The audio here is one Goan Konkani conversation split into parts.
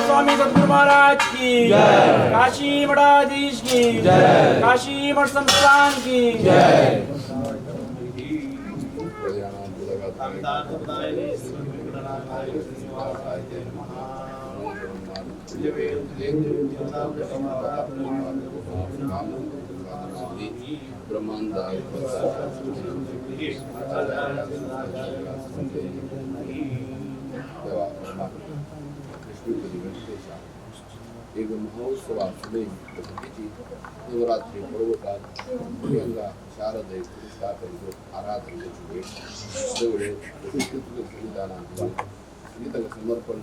स्वामी सतगुरु महाराज की जय, काशी मठाधीश की जय, काशी मठ संस्थान की जय। ब्रह्मांड एक महोत्सवा नवरात्री पर्वकाल प्रियंका शारदे आराधन संगीताला समर्पण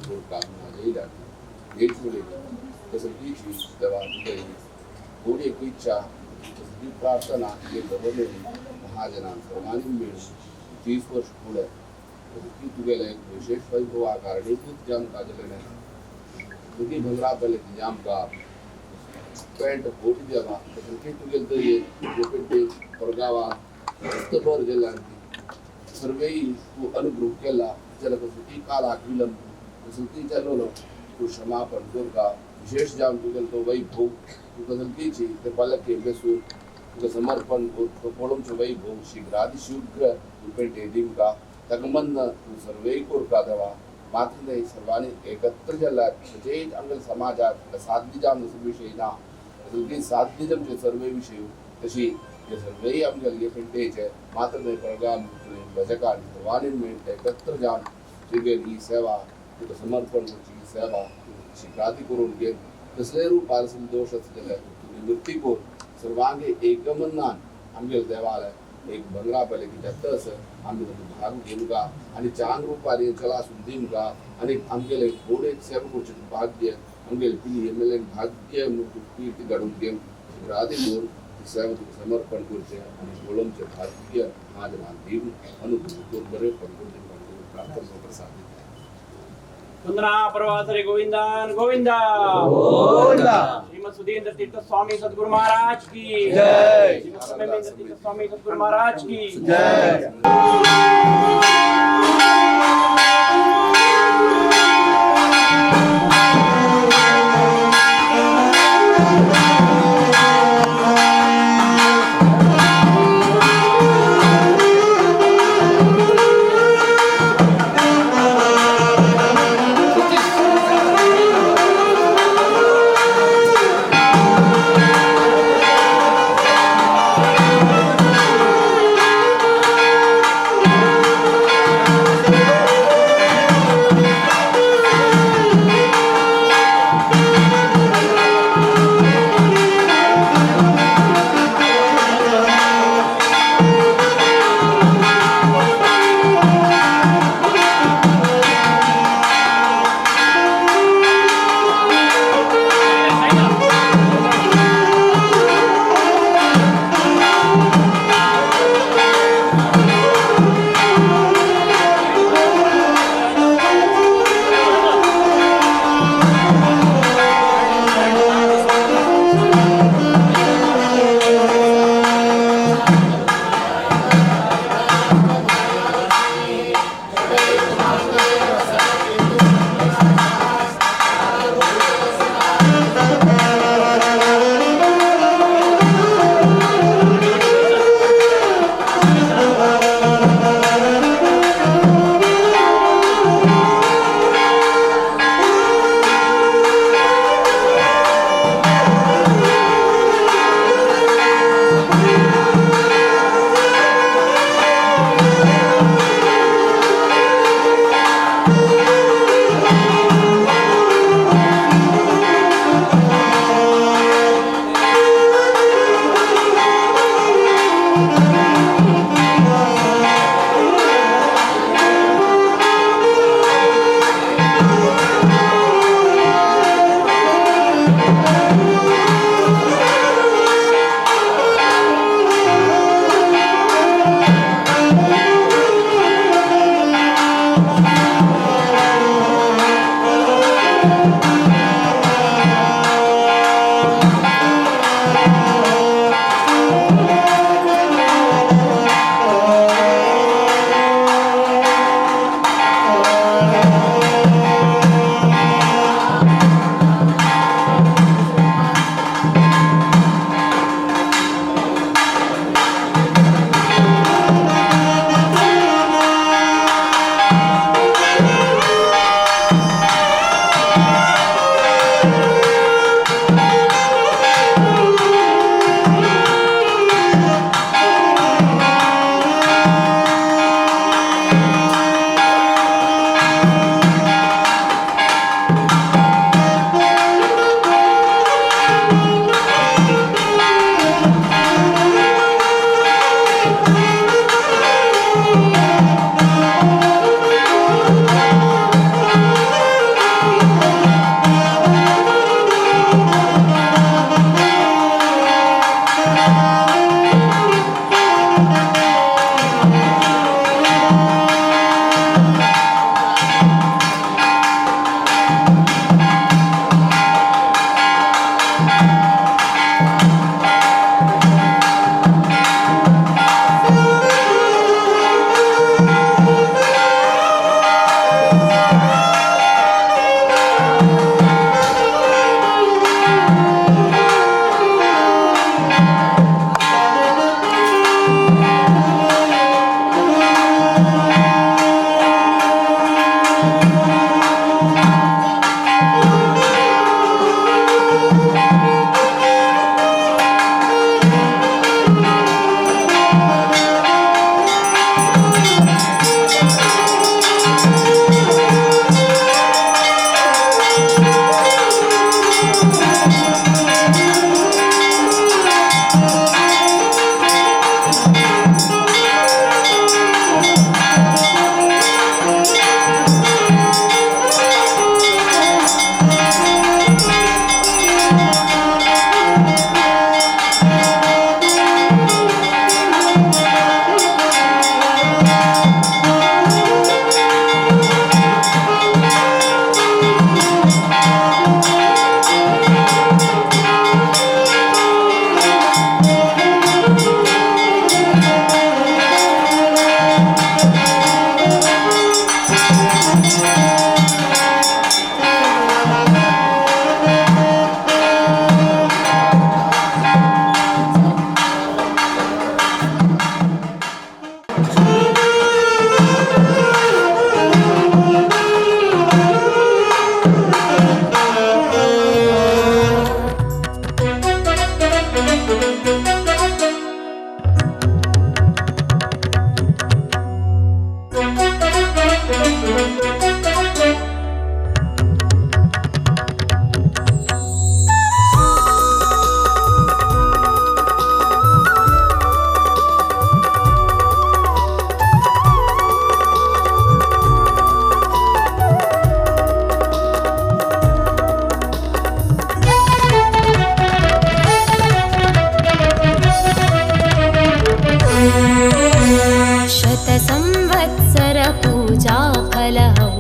कोणी एक इच्छा तसली प्रार्थना दवरलेली महाजनान सर्वांनी मिळून 30 वर्ष पुढे ती तुगेले एक विशेष वैभव कारणीभूत जाम काजलेले तुगी भंगरा पहिले जाम का पेंट बोटी द्यावा तसं तुगेल तरी पेंटे परगावा रस्तभर गेला सर्वेही तू अनुग्रह केला त्याला कसं ती काल आखविलं तसं ती चालवलं तू क्षमापण कर का विशेष जाम तुगेल तो वैभव तू कसं ते पालके बेसून तुका समर्पण तो पळोवचो वैभव शीघ्रातिशीघ्र तू पेंटे दिवका ताका मन तू सर्वेही कोरका देवा मात्र नाही सर्वांनी एकत्र जाला तशेंच आमच्या समाजात साध्य जावन विशय ना तसं साध्य आमचे सर्व विशय तशी हे सर्वही आमच्या पेंटेचे मात्र नाही परगाम भजकान सर्वांनी मेळून एकत्र जावन तुगेली ही सेवा तुका समर्पण करची ही सेवा शीघ्राती करून घे कसलेय रुपार दोश आसलेले तूं निवृत्ती कर सर्वांगे एकमनान आमगे देवालय एक भंगरा पहिले की जाता असं आम्ही भाग घेऊन का आणि चांग रुपारी चला दिवका आणि आमगेले घोडे एक सेवा करचे भाग्य आमगेले पिली एम एल ए भाग्य कीर्ती घडून घेवन राधे घेवन ती सेवा तुका समर्पण करचे आणि गोळमचे भाग्य महाजनान दिवन अनुग्रह करून बरें पण प्रार्थना प्रसाद दिता. वंदना प्रवासरे गोविंदान गोविंदा गोविंदा। श्रीमद सुधींद्र तीर्थ स्वामी सदगुरु महाराज की जय। श्रीमद सुमेंद्र तीर्थ स्वामी सदगुरु महाराज की जय।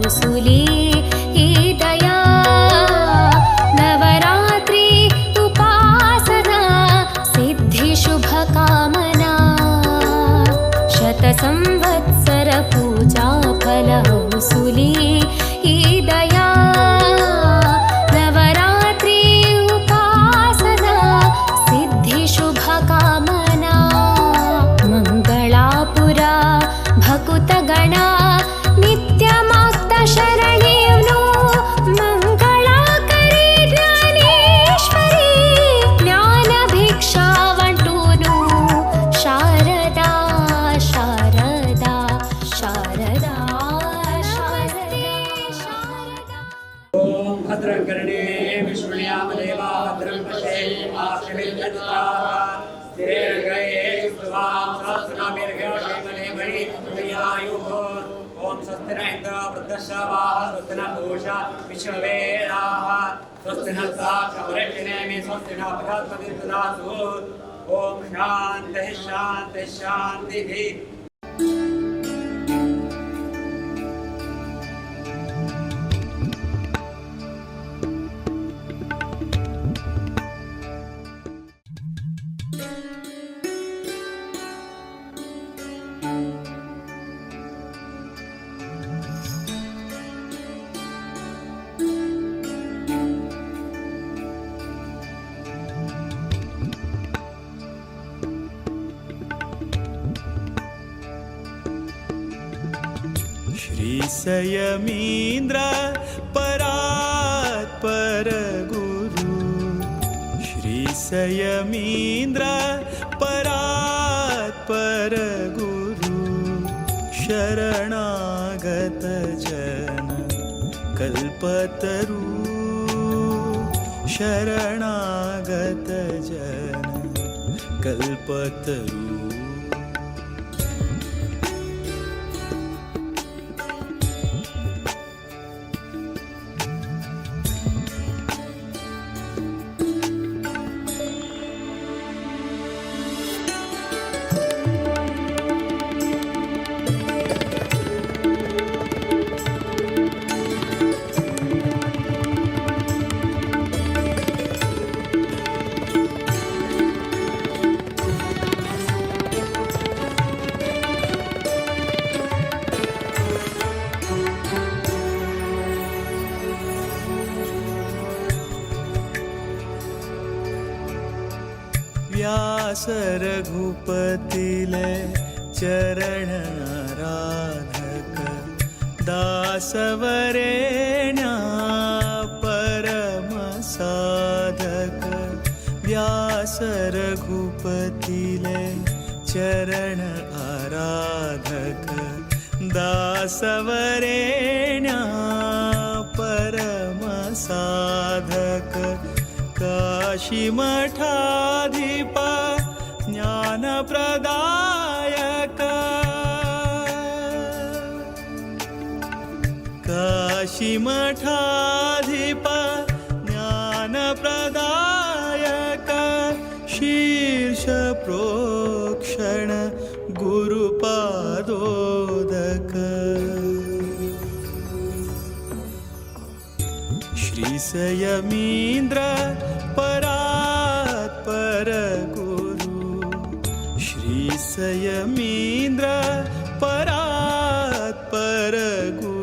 हौसुली ही दया। नवरात्रि उपासना सिद्धि शुभकामना। शतसंवत्सर पूजा फल हौसुली ही दया। नवरात्रि उपासना सिद्धि शुभकामना। मंगलापुरा भकुतगणा नित्यमाक्त शरणेनो। मंगलाकरी ज्ञानेश्वरी ज्ञानभिक्षा वंटूनु। शारदा शारदा शारदा शारदे शारदा। ॐ भद्रं कर्णे विष्णुयाम देवा भद्रं पश्येमाक्षभिर्यजत्राः स्थिरैरङ्गैः स्थिरायुः। ॐ स्वस्ति न इन्द्रो वृद्धश्रवाः स्वस्ति न पूषा विश्ववेदाः स्वस्ति नः साक्षरक्षिणेमि स्वस्ति नः बृहस्पतिर्दधातु। ॐ शान्तिः शान्तिः शान्तिः। श्री सयमींद्र परात्पर गुरु। श्री सयमींद्र परात्पर गुरु। शरणागत जन कल्पतरु। शरणागत जन कल्पतरु। व्यास रघुपतिले चरण आराधक। दासवरेण्या परम साधक। व्यास रघुपतिले चरण आराधक। दासवरेण्या परम साधक। काशी मठाधिप ज्ञानप्रदायक। काशी मठाधिप ज्ञानप्रदायक। शीर्ष प्रोक्षण गुरुपादोदक। श्री सयमींद्र परात्पर गुरु। श्री सयमींद्र परात्पर गुरु।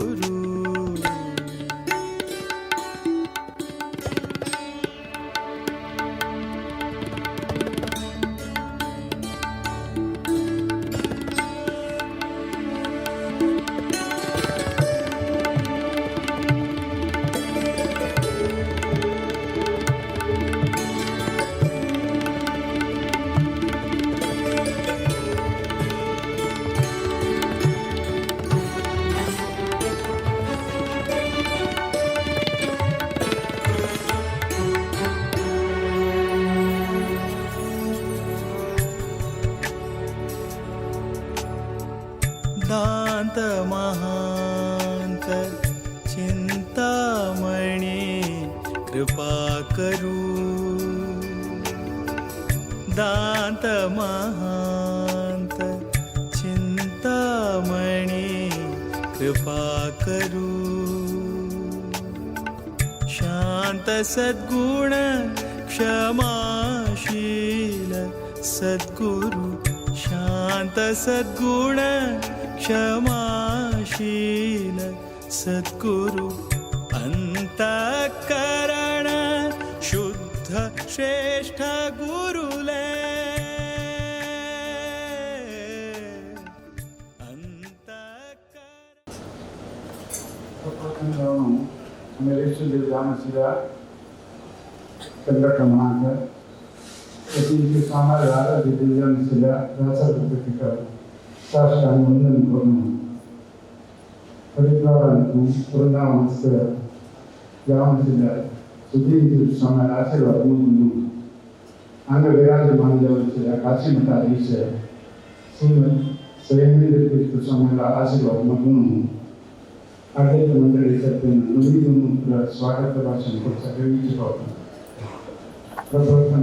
दांत महांत चिंतामणी कृपा करू। दांत महांत चिंतामणी कृपा करू। शांत सद्गुण क्षमाशील सद्गुरु शांत सद्गुण क्षमाशील सद्गुरु अंतःकरण शुद्ध श्रेष्ठ गुरुले अंतःकरण साष्टांग वंदन करून परिवारांतून वृंदावनस्थ जावन सुधीर स्वामी आशीर्वाद म्हणून अंग विराजमान जावन काशी मठाधीश श्रीमद स्वयंवेंद्र तीर्थ स्वामीला आशीर्वाद म्हणून आಡಳಿತ ಮಂಡಳಿ ಸಭೆಯನ್ನು ಸ್ವಾಗತ ಭಾಷಣ ಕೊಡ್ತಾರೆ. ಪ್ರಪ್ರಥಮ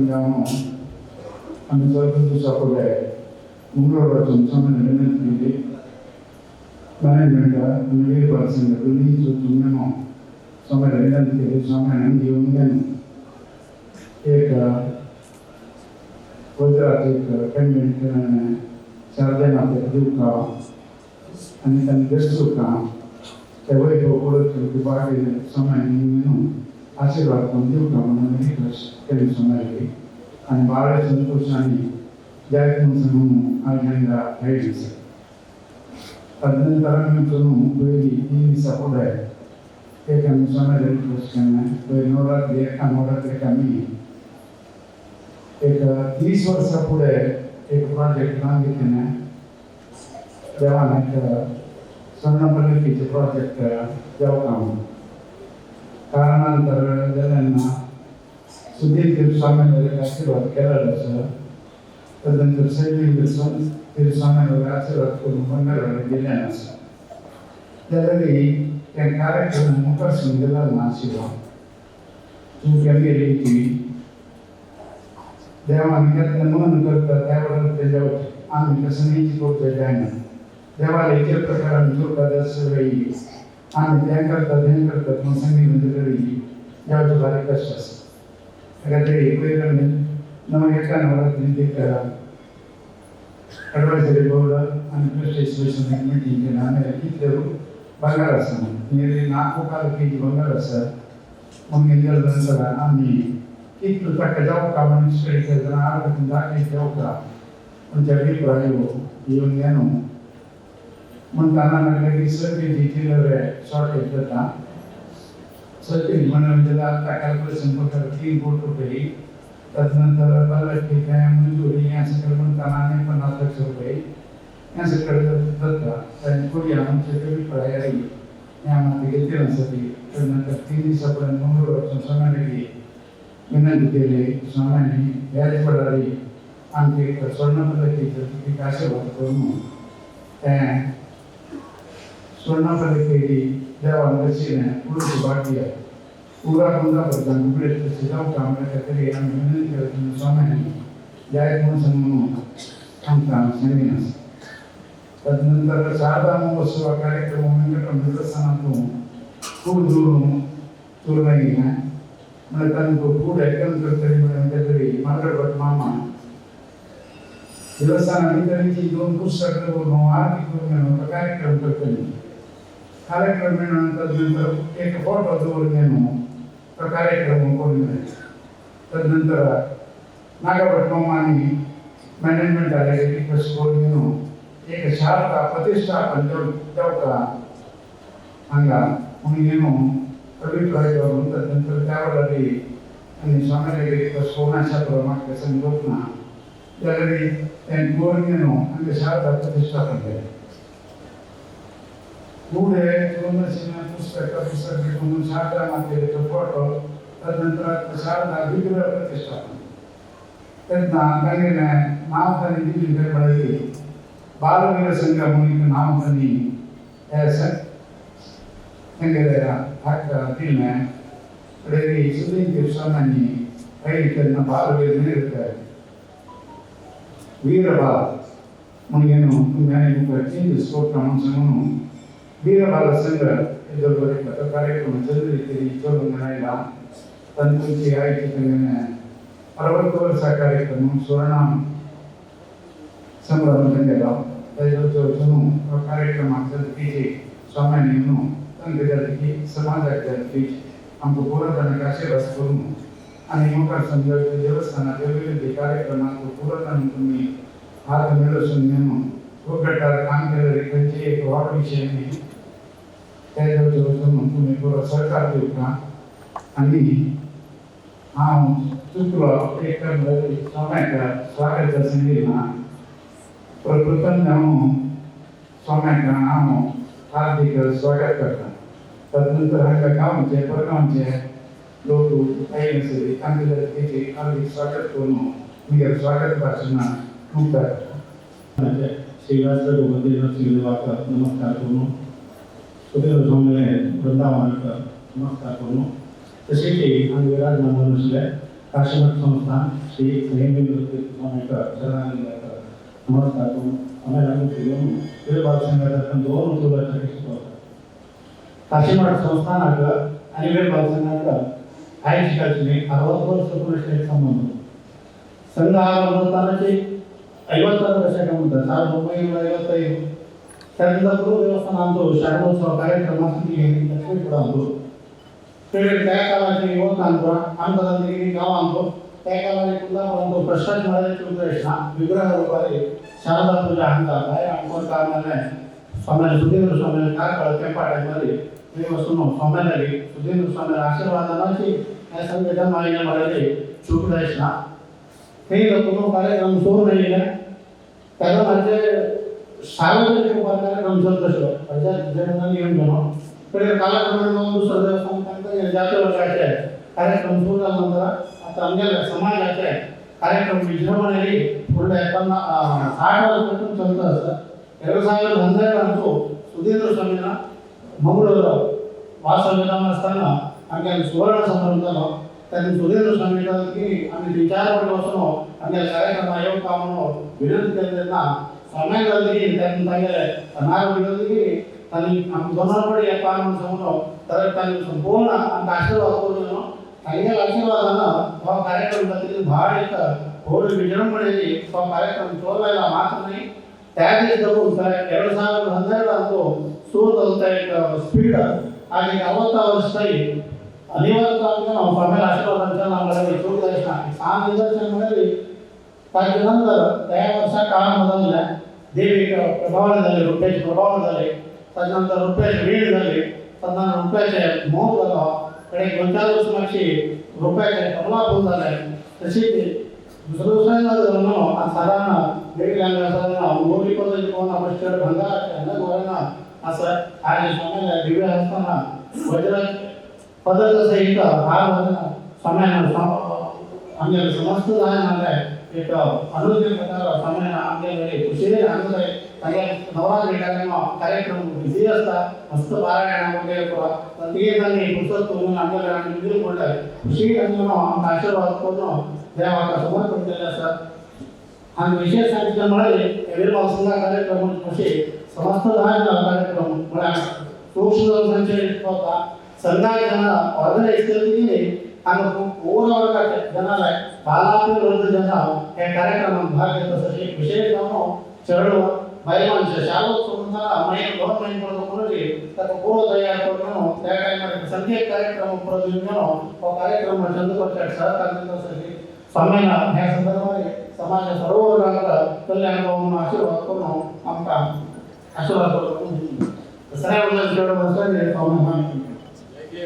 आमी ಸ್ವಲ್ಪ दिवसा फुडें मंगळवारच्यान स्वामीन विनंती केली मॅनेजमेंटा आनी वीरबाल संघ दोन्ही मेमो स्वामीला विनंती केली. स्वामीन घेऊन गेलो एक वज्रात एक पेमेंट केल्याने शारदे मातेक दिवका आनी तांणी दसुका ते वैभव पळोवचें बाकी स्वामीन न्हू आशीर्वाद करून दिवका म्हणून रिक्वेस्ट केली स्वामीली आनी बाळ संतोषांनी जायत म्हणून आग्यांगा ಹೇಳಿ. तदनंतर आमी पयलीं 3 दिसां फुडें एक आमी स्वामीला रिक्वेस्ट केलें. पयलीं नवरात्री एका नवरात्रीक आमी एक 30 वर्सां फुडें एक प्रोजेक्ट मागितलें. देवान एक स्वर्णपल्लकीचें प्रोजेक्ट जावका म्हणून कारणांतर जालें ना. सुधीर स्वामीला आशीर्वाद केलेलो आसा. तदनंतर शैलेंद्र स्वामीला आशीर्वाद करून बंगारवाडे गेलें आसा. जाल्यार तें कार्यक्रम मुखार गेलो ना आशिल्लो. चूक आमगेली ती देवान केन्ना मन करता त्या वेळार तें जावचें. आमी तशें न्ही करचें जायना. देवाले जे प्रकार आमी करता सगळी आमी तें करता तें करतात म्हूण सांगिल्लें तरी देवाचें बारीक कश्ट आसा. हाका पयर आमी नव एका नवरात्री एक अडवायसरी बोर्ड आनी ट्रस्ट एसोसिएशन मिटींग केली. आमी कितले ಬಂಗಾರ आसा नियरली 4.25 केजी ಬಂಗಾರ आसा. म्हणून गेले नंतर आमी कितलो ताका जावका म्हणून स्टडी केलें. 8 10 केजी जावका म्हणजे अभिप्राय येवन गेलो म्हणटाना लागले की 6 केजी चिल्लर शॉर्टेज जाता. 6 केजी म्हणून जाल्यार आतां कॅल्क्युलेशन प्रकार 3 कोटी रुपये. तदनंतर पल्लकी तें मंजुरी हें सगळें म्हणटाना आनी 50 लाख रुपये हें सगळें जाता. ताणें करुया म्हणचे अभिप्राय हें आमी घेतलें आसा ती. तदनंतर 3 दिसां पर्यंत मंगळवारच्यान स्वामीली विनंती केली. स्वामींनी ह्याच वेळार आमचे एक स्वर्णपल्लकीचो एक आशीर्वाद करून तें स्वर्णपल्लकी देवान कशीं उलोवचें भाग्य पुरा कुंदापूरच्यान हुबळी तशें जावका म्हणल्या खातीर आमी विनंती केली. स्वामींनी जायत म्हणून सांगून आमकां सांगीन आसा. तदनंतर शारदा महोत्सव कार्यक्रम वेंकटरमण देवस्थानांतून खूब दूर चोरनाई म्हळ्यार तांकां खूब welcome करतली म्हणल्यार तरी मार्गडभट मामा देवस्थाना भितरची 2 पुस्तक दवरून आरती करून कार्यक्रम करतली. कार्यक्रम मेळून तदनंतर एक फोटो दवरून न्हू तो कार्यक्रम करून मेळटा. तदनंतर नागभट मामांनी मॅनेजमेंटाक रिक्वेस्ट करून न्हू एक शारदा प्रतिष्ठापन जावका हांगा म्हणून न्हू अभिप्राय करून तदनंतर त्या वेळार आनी स्वामीले रिक्वेस्ट करून अशा प्रमाणे सांगूंक ना जाल्यार तें करून न्हू हांगा शारदा प्रतिष्ठापन केलें. फुडें पुस्तक पुस्तक घेवन शारदा मातेचो फोटो तदनंतर शारदा विग्रह प्रतिष्ठापन तेन्ना तांगेलें नांव तांणी दिलें तें पळय बालवीर संघ म्हणून एक नांव तांणी तांगेलें हाका दिलें. फुडें सुधीर स्वामींनी पयलीं तेन्ना बालवीर निरुते वीरबाल म्हणून न्हू तुमी आनी मुखार चेंजीस करता म्हणून सांगून वीरबाल संघ कार्यक्रम चलून आयला. तंतुची आयची 60 वर्ष कार्यक्रम सुवर्ण संभ्रम केलो ताजो कार्यक्रमाक जातकीची स्वाम्यान येवन तांकां जातकी समाजाक जातकी आमकां पुरो जाणांक आशिर्वाद करून आनी मुखार समजा देवस्थानाचे विविध कार्यक्रमाक पुरो जाणांक तुमी हात मेळसून घेवन गटार काम केलें खंयचे एक व्हड विशय न्ही त्या तुमी पुरो सहकार दिवका आनी हांव चुकलो एक स्वाम्याक स्वागत सांगिल्लां प्रकृतन हांव स्वाम्याक हांव हार्दिक स्वागत करता. तदनंतर हांगा गांवचे परगांवचे लोक काही नसले तांकां जातकीचे हार्दिक स्वागत करून मुगेलें स्वागत भाशणां मुक्ता. श्री रघुपति श्रीदेवाक नमस्कार करून सुधीर स्वामीले वृंदावनाक नमस्कार करून तशेंच हांगा विराजमान आशिल्ले काशीमठ संस्थान श्री सह्येंद्र स्वामीक शरणागत नमस्कार करून आम्हाला वीरबाल संघात दोन उद्योगाचे काशीमठ संस्थानाक आणि वीरबाल संघाक आयज कालची 60 वर्ष एक संबंध. संघ आरंभ 56 दशक म्हणतात 1955 त्यानंतर गुरु देवस्थान आमचो शारदोत्सव कार्यक्रम लक्ष्मीपुरा आमचो त्या काळाचे युवक आमचो आमकां गांव आमचो त्या काळाचे कुंदापुरांचो प्रसाद महाराजाची उद्देश विग्रह रूपारे शारदा पूजा हांगा भायर आमकां कारणाने स्वाम्याने सुधींद्र स्वाम्याने काय तेंपा टायमार थंय वचून स्वाम्याने सुधींद्र स्वाम्याने आशीर्वादानाची ह्या संघ जन्म आयिल्ल्या म्हळ्यार चूक जायना थंय लोक कार्यक्रम सोडून येयले ताका म्हणजे सार्वजनिक रूपार कार्यक्रम चलत आसलो जनरल येवन गेलो कडे कालाक्रमाने दुसरं देवस्थान तांकां जाती वर्गाचे कार्यक्रम सुरू जाल्या नंतर आता आमगेले समाजाचे कार्यक्रम विजृंभणे फुडले 50-60 वर्सां चलता आसा. 2012 सुधींद्र स्वामीना मंगळूर वासविधान आसतना आमगे सुवर्ण संभ्रम जालो. तातूंत सुधींद्र स्वामी की आमी 3-4 फावटी वचून आमगे कार्यक्रमा येवका म्हणून विनंती केली तेन्ना स्वाम्याक जाली तातूंत तागेले नाग विनंती की तांणी आमकां दोनार कडेन येता म्हणून सांगलो तर तांणी संपूर्ण आमकां आशिर्वाद करून तांगेल्या आशिर्वादान हो कार्यक्रम जातकीर भाड एक व्हड विजृंभणे हो कार्यक्रम चोरवायला मात्र न्ही त्या दीस धरून 2012 सुरू जालो एक स्पीड आनी 60 वर्सां अनिवार्य आमकां स्वाम्याल्या आशिर्वादांच्यान आमकां चूक जायना सान निदर्शन म्हळ्यार ताजे नंतर त्या वर्सा काळ बदलले देवीक प्रभाव जाले रुप्याचे प्रभाव जाले ताजे नंतर रुप्याचे वीण जाले तदनंतर रुप्याचे मोग जालो कडेक 2-4 वर्सां मातशी रुप्याचे कमला फूल जाले. तशीच दुसऱ्या दुसऱ्या जालो आनी सादारण देवी सादारण मोरी पद्दती पळोवन चड भांगराचे गोऱ्यांना आसा आनी स्वाम्याल्या दिव्य आसतना वज्र पदक सहित हार स्वाम्यान आमगेले समस्त जायना एक अनुदिन प्रकार स्वाम्यान आमगेले खुशयेन आनंद तांगे नवरात्री कार्यक्रम बिजी आसता मस्त पारायण वगैरे पुरा तिगे तांणी पुस्तक करून आमगेले आमी बिजून पडले खुशी आमकां आशिर्वाद करून देवाक समर्पण केल्लें आसा. आनी विशेष सांगचें म्हळ्यार वीरबाल संघा कार्यक्रम अशे समस्त कार्यक्रम म्हळ्यार सूक्ष्म संचय होता संघा जन ऑर्गनायज केली हांगा पूर्ण वर्गाचे जनाला बालापी वृद्ध जन ह्या कार्यक्रमात भाग घेत आसा. एक विशेष जावन चेडूं बायल मनशां शालोत्सव म्हणटा म्हयनो 2 म्हयने पडलो म्हणून ताका पुरो तयार करून त्या टायमार संकेत कार्यक्रम परत घेवन हो कार्यक्रम चंद करच्याक सहकार दिता आसा. स्वाम्यान ह्या संदर्भात समाजा सर्व वर्गाक कल्याण जावं म्हणून आशिर्वाद करून आमकां आशिर्वाद करून सगळ्या वर्गाक स्वामी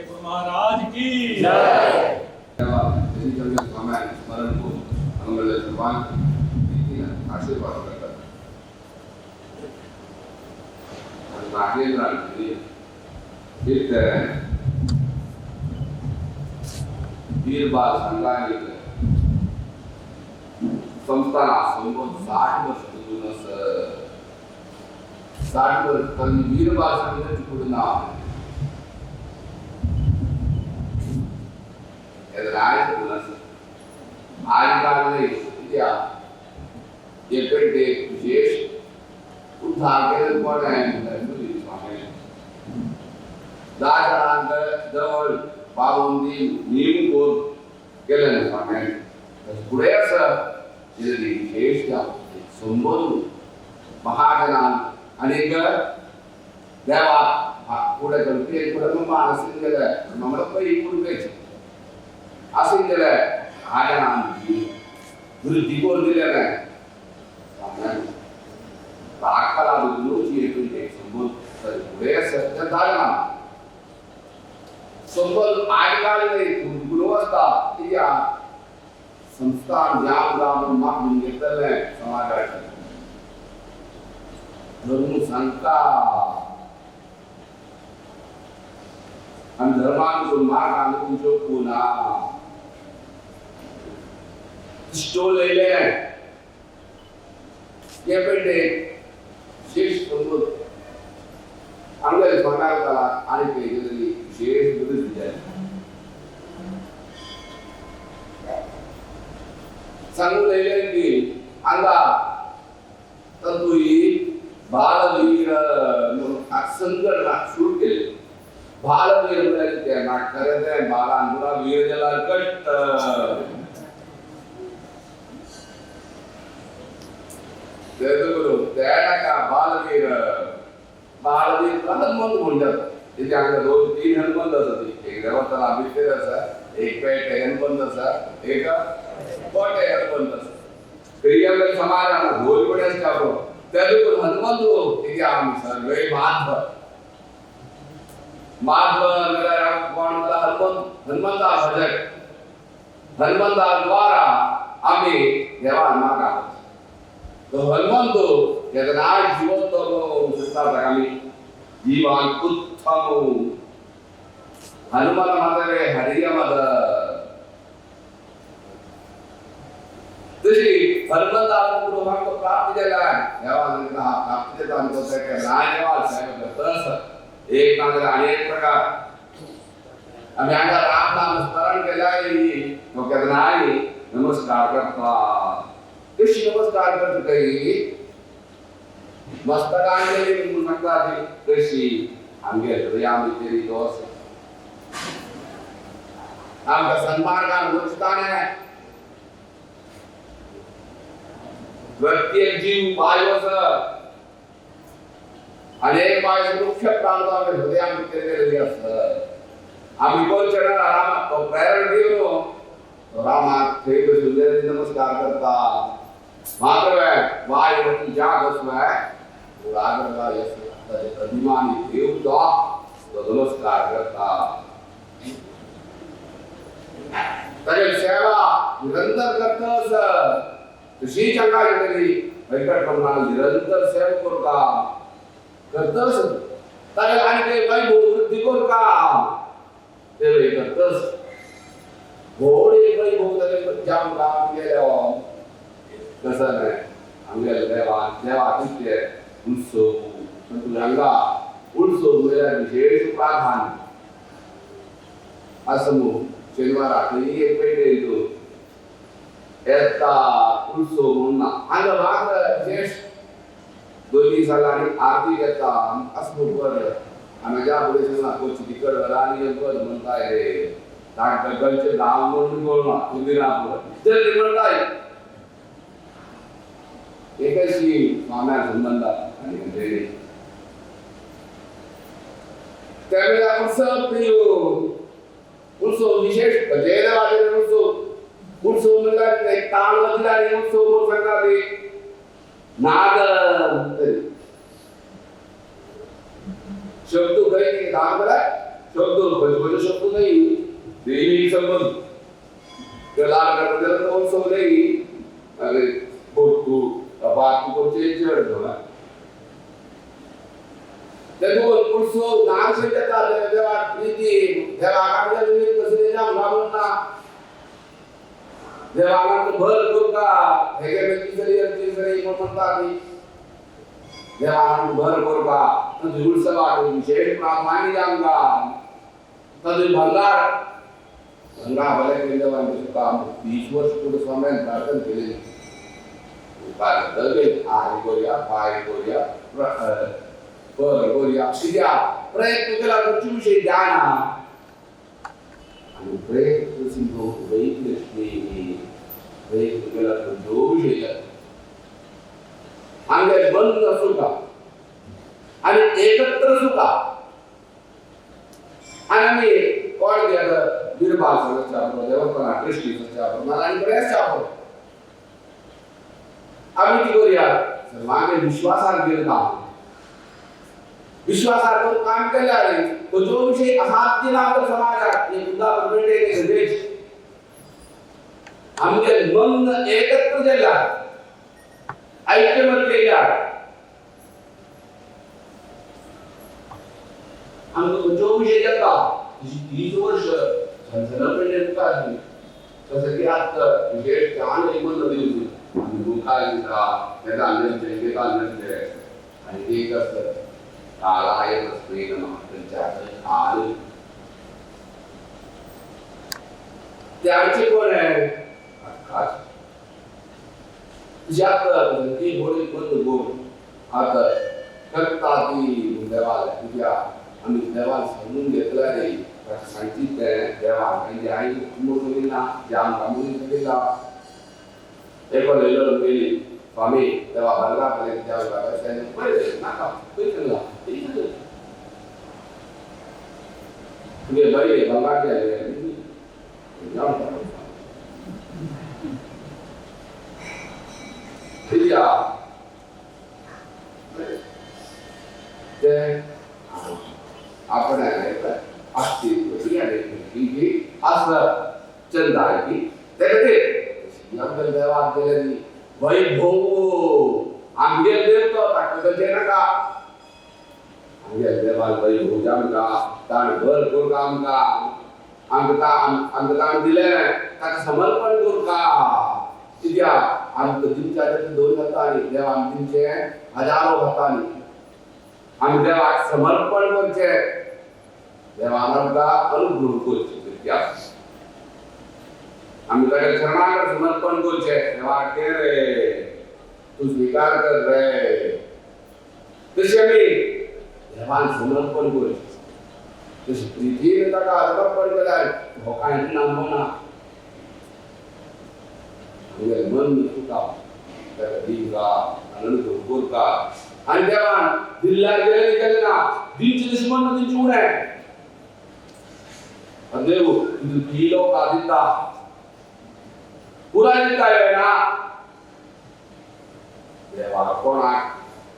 गुरु महाराज की जय. स्मरण करून सर्वांक आशीर्वाद करतात. नागेंद्रान एक वीरबाल संघाने संस्थान 60 वर्ष जुनं 60 वर्ष पण वीरबाल संघाचे पुढे नाव आहे. आजकाल एक विशेष उद्धार केलं कोण आहे 10 जणांक जवळ बाबूंनी नेम करून केलें ना स्वाम्यान फुडें आसा विशेष संबोधून महाजनान आनीक देवा फुडें करपी फुडें मानसीन गेले म्हणल्यार पयलीं कुडपेच आसीन गेले महाजनान वृद्धी करून दिलें स्वाम्यान दाखला दुखनूची संबोध फुडें आसा तें जालें ना संबोध आजकाल गुरु आसता कित्याक संस्थान जाम जाम मागून घेतलें समाजाचे धर्म सांगता आनी धर्मानुसून मार्गान तुमच्यो ना स्टोल येयले हे पेड्डे विशेष संबोध आमगेले स्वाम्याक जाला आनी तेजेली विशेष वृद्धी जाली सांगून येयले की हांगा तंतुई बालवीर संघटना सुरू केली. बालवीर म्हळ्यार कितें ना खरें तें बालान पुरा वीर जाल्यार कट्ट तें तें नाका बालवीर बालवीर हनुमंत म्हणटात तेचे हांगा 2-3 हनुमंत आसा एक देवस्थान भितर आसा एक पेटे हनुमंत आसा एक कोटे हनुमंत आसा क्रिया समाजान होय आसता तेलुगु हनुमंतु ఇది आमी सर्वे माधव माधव म्हळ्यार कोण म्हळ्यार हनुमंत हनुमंता भजक हनुमंता द्वारा आमी देवान मागा तो हनुमंतु केदनाय जिवंत सुद्धा आमी जीवान उत्तम हनुमान मातरे हरिय मद तशी हनुमंताक गृहांक प्राप्ती जाल्यार देवान प्राप्ती जाता आमकां देवान सेवा करता एक ना जाल्यार आनी एक प्रकार आमी हांगा राम नाम स्मरण केल्यार तो केन्नाय नमस्कार करता कशी नमस्कार करता काही मस्तकांजली म्हणून सांगता ती कशी आमगे हृदया भितर दोस आमकां सन्मार्गान वचताने प्रत्येक जीव वायू आसा अनेक वायू मुख्य प्राण आमच्या हृदया भितर गेलेली आसा आमी कोण चडना रामाक तो प्रेरणा दिवन तो रामाक थंय बसून नमस्कार करता मात्र वायू जाग वचून अभिमानी देव तो नमस्कार करता ताजे सेवा निरंतर करतस तशी चंगा घेतली व्यंकटरमणान निरंतर सेवा करता करतस ताजे आनी काही वैभव वृद्धी करता ते करतस घोड एक वैभव ताजे जाम काम केले कसं नाही आमगेले देवा देवा कितें उत्सव हांगा उत्सव म्हळ्यार विशेष प्राधान्य आसा मू शेनवाराक एक पेटे येतो येता उत्सव म्हणून ना हांगा मात्र विशेष 2 दिसांनी आरती घेता असं बरं आनी ज्या फुडें सांगला कोची तिकट आनी बरं म्हणटाय रे तांकां गलचे धांव म्हणून कळना तुमी ना ते म्हणटाय एकशी स्वाम्या संबंध आनी त्यावेळेला उत्सव प्रिय उत्सव विशेष जयदेवाचे उत्सव उत्सव म्हणल्यार ताल वचला आनी उत्सव म्हणून सांगता ते नाद शब्द खंय नाद म्हळ्यार शब्द खंयचे खंयचे शब्द न्हय देवी संबंध ते लाड करता उत्सव न्हय अरे बोटू बाकी कोणचे चड देखून उत्सव नाग जाता देवाक प्रिती देवाक कसले जाम ना देवाक भर करता हेगे तिसरी तिसरी म्हणटा ती देवाक भर करता तांचे उत्सवाक विशेष प्राधान्य जामका तांचे भंगार भंगार भले केले देवान काम 20 वर्ष पुढे स्वाम्यान प्रार्थना केलेली आय करूया पाय करूया बरं करूया कित्याक प्रयत्न केला विशय ध्यान आणि प्रेत सिंह वैलक्ष्मी प्रेत जो विषय आमगे बंद सुका आणि एकत्र सुका आणि आम्ही कोण गेलं बिरबाल संघाच्या बरोबर देवस्थाना ट्रस्टी संघाच्या बरोबर आणि बऱ्याचशा बरोबर आम्ही ती करूया सर्वांगे विश्वासार केलं काम विश्वासार काम केलं आहे तो जो विषय असाध्य ना आपल्या समाजात मुद्दा देश आमचे मन एकत्र केला ऐक्यमत केल्या आमकां जो विषय जाता 30 वर्ष मुखार तसं की आता विशेष छान मन दिवशी आमी मुखार दिता तेका नसते तेका नसते आनी ते कसं काळाय तस्मै नमः तांच्या काल ते आमचे कोण आहे आकाश जात ती होळी बंद गोड आता करता ती देवाला तुझ्या आमी देवान समजून घेतला रे ताका सांगतीत तें देवान आनी आई कुटुंब ना जे आमकां मनीस सगळी एकलो येयलो गेली स्वामी देवा बंगला देवा पळय नाका पळय सांगला तुगे बरी बंगार केले ते आपण अस्तित्व असं चंद आहे की ते देवाक गेले वैभव आमगेल देव तो ताका नाका आमगेल देवाक वैभव आमकां ताण भर करूंक आमकां आमकां आमकां ताण दिलें ताका समर्पण करूंक कित्याक आमकां दिवच्या दोन हातांनी देवान दिवचे हजारो हातांनी आमी देवाक समर्पण करचें देवान आमकां अनुग्रह करचें इतिहास आमी ताका शरणागत समर्पण करचें देवा के रे तूं स्विकार कर रे तशें आमी देवान समर्पण करचें तशें प्रितीन ताका समर्पण केल्यार हो कांय ना मना आमगेलें मन तुका ताका दिवका अनुग्रह करता आनी देवान दिल्यार गेलें केलें ना दिवचें तशें मन दिवचें उणें देव दिलो का दिता पुराय दिता ना देवा कोणाक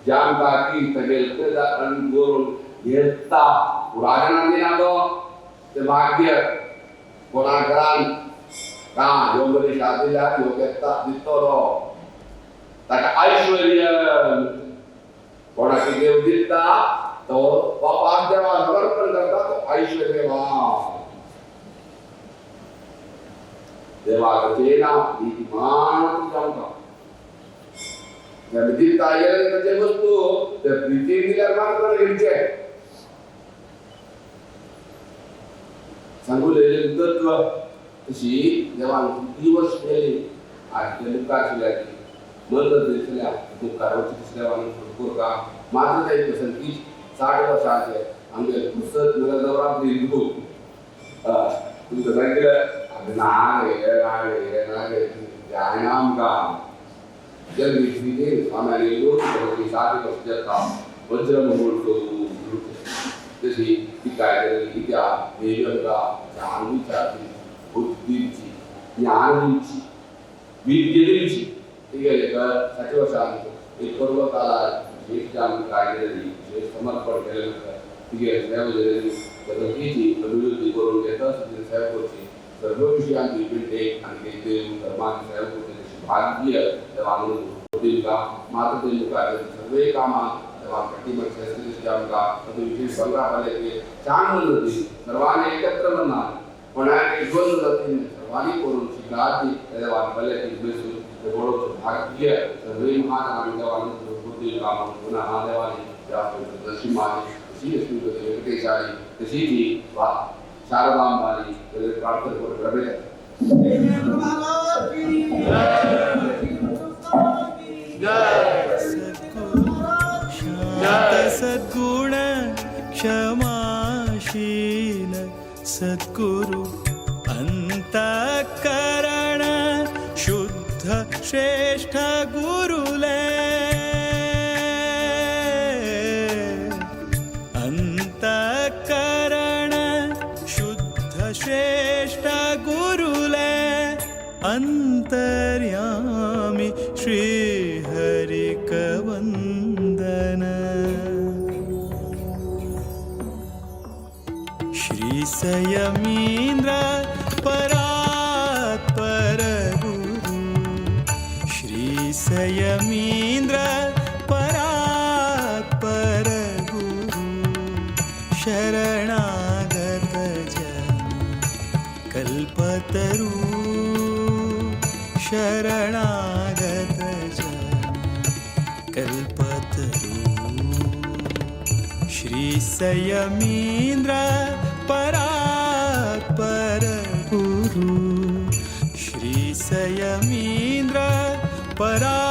जामका की तगेल करून घेता पुरायना दिना तो ते भाग्य कोणा घरान का ह्यो मनीस दिल्यार ह्यो घेता दितलो ताका ऐश्वर्य कोणाक देव दिता तो बापाक देवा समर्पण करता तो ऐश्वर्यवान देवाक ना नीतिमान जावंका दिता येयलें ताचे वस्तू ते प्रितीन दिल्यार मात्र घेवचे सांगूलेलें तत्व तशी देवान कितली वर्ष केली आज ते मुखार आशिल्ल्या की मंद दिसल्या मुखार वचून तशें देवान करता मात्र ते पसंती 60 वर्सांचे आमगे पुस्तक नवरात्री हिंदू तुमकां सांगलें ना रे ना रे ना रे जायना आमकां जन्म स्वाम्याने लोक सात वर्ष जाता वज्र महोत्सव तशी ती काय कित्याक देवी आमकां जाण विचारली बुद्धीची ज्ञान दिवची विद्या दिवची ती गेले तर 60 वर्सांत एक पर्व काळार विशेष आमकां काय केलेली विशेष समर्पण केलें तिगे सेवा केलेली पद्धतीची अभिवृद्धी करून घेता सेवा करची सर्व विषयांची पिंटे आणि देव धर्माची सेवा करची तशी भाग्य देवान दिवका मात्र दिवका सर्वे कामां देवान कटिबद्ध आमकां तातूंत विशेष बंगला पाले छान म्हणलं ती सर्वांनी एकत्र म्हणणार कोणाक एक दोन जाती सर्वांनी करून शिकाची देवान भले बेसून ते बरोबर भाग्य सर्वे महान देवान दिवका पुन्हा देवानी नरसिंहानी तशी लक्ष्मी व्यंकटेशाली तशी ती शारदांबानी प्रार्थना करून शांत सद्गुण क्षमाशील सद्गुरु। अंतःकरण शुद्ध श्रेष्ठ गुरुले अंतःकरण शुद्ध श्रेष्ठ गुरुले अंतर्यामी श्रीहरिकवन्दन। श्री सयमींद्र परात्पर गुरु श्री सयमींद्र परात्पर गुरु शरणागत जन कल्पतरु शरणागत जन कल्पतरु श्री सयमींद्र परात्पर गुरु श्री सयमींद्र परात्पर।